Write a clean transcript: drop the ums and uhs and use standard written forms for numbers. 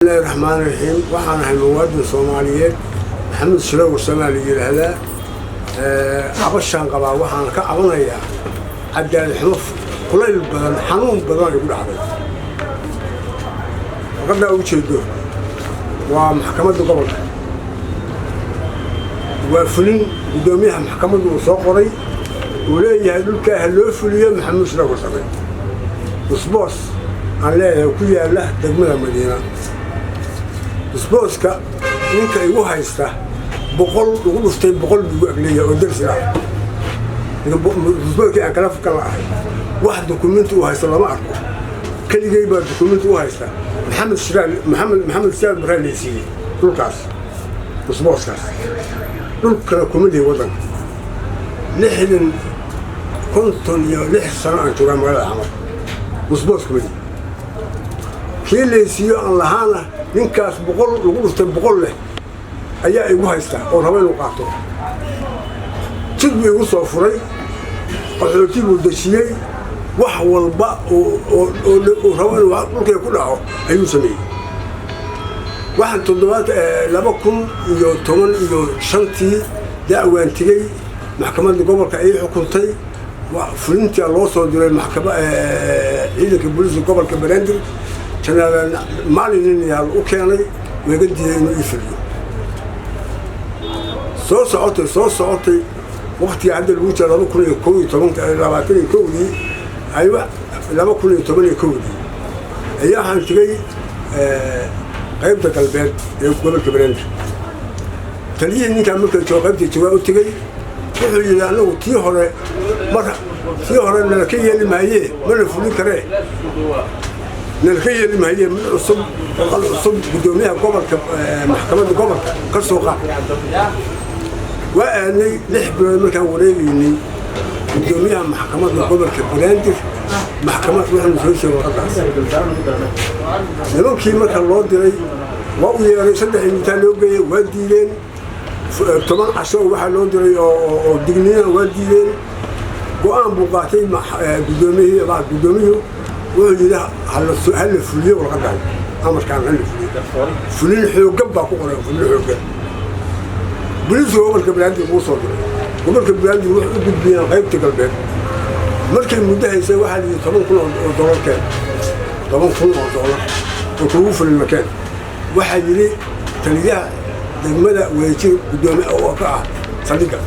Bismillahi raxmaani raxiim. Waxaan ahay muwaadin Soomaaliyeed, Maxamed Shirow Samaa la yidhaahdaa. Cabashaan qabaa. Waxaan ka cabanayaa cadaalad xumo, kulayl badan, xanuun badan ay ku dhacday. Warqaddaa u jeedo waa maxkamadda gobolka, waa fulin guddoomiyaha maxkamaddu uu soo qoray, uu leeyahay dhulkaa ha loo fuliyo Maxamuud Shirow Warsame. Usboos aan leeyahay ku yaalla degmada Madiina. Usbooska ninka igu haysta 100 lagu dhuftay 100 buu igu agleeyahay oo dersi ah. Usbooskii aan kala fukan la'ahay, wax dukumenti u haysto lama arko. Keligay baa dukumenti u haysta. Maxamed Shiraal, Maxamed Shiraal baraa laysiiyey dhulkaas, usbooskaas. Dhul kale kuma lihi waddanka. 60, 56 sano aan joogaa magaalada Xamar. Usboos kuma lihi. Kii laysiiyo aan lahaana ninkaas 100 lagu dhuftay 100 leh ayaa igu haysta oo raba inuu qaato. Jid buu igu soo furay, qaxooti buu dejiyey, wax walba oo rabo inuu dhulkay ku dhaco ayuu sameeyey. Waxaan toddobaad 2015-tii dacwaan tegey maxkamadda gobolka, ay xukuntay. Fulintia loo soo diray maxkama ciidanka booliiska gobolka Banaadir. Jenaraal Maalin nin yaal u keenay, waga diiday inuu ii fuliyo. Soo socotay, soo socotay. Waktiga hadda lagu jira 2011-ka, 21-dii aywa, 2011-dii ayaa waxaan tegey qaybta galbeed ee gobolka Banaadir. Taliyihii ninkaa marka jooga qaybta joogaa u tegey. Wuxuu yidhi, anagu tii hore, mar tii hore nala ka yeeli maayee, mana fulin karee, nala ka yeeli maayee, mid cusub, warqad cusub guddoomiyaha gobolka, maxkamadda gobolka ka soo qaad. Waa aadnay. 6 bilood markaan wareegaynay guddoomiyaha maxkamadda gobolka Banaadir, maxkamad waxaanu soo sheegay warqadaas. Nimankii marka loo diray waa u yeeray, 3 intaa loo geeyey waa diideen. 10 casho waxaa loo diray oo digniina waa diideen. Go-aan buu qaatay guddoomiyihii. Guddoomiyuhu wuxuu yidhi, hala fuliyo warqadan, amarkaan hala fuliyo. Fulin xooggan baa ku qoran, fulin xooggan. Booliiska gobolka Banaadir buu soo diray. Gobolka Banaadir wuxuu u gudbiyeen qaybta galbeed. Markay muddo haysay, waxaa la yidhi, 10,000 oo dollar keen, 10,000 oo dollar oo kugu fulin makeen. Waxaa yidhi taliyaha degmada Wadajir, guddoomiye oo ka ah saldhigga.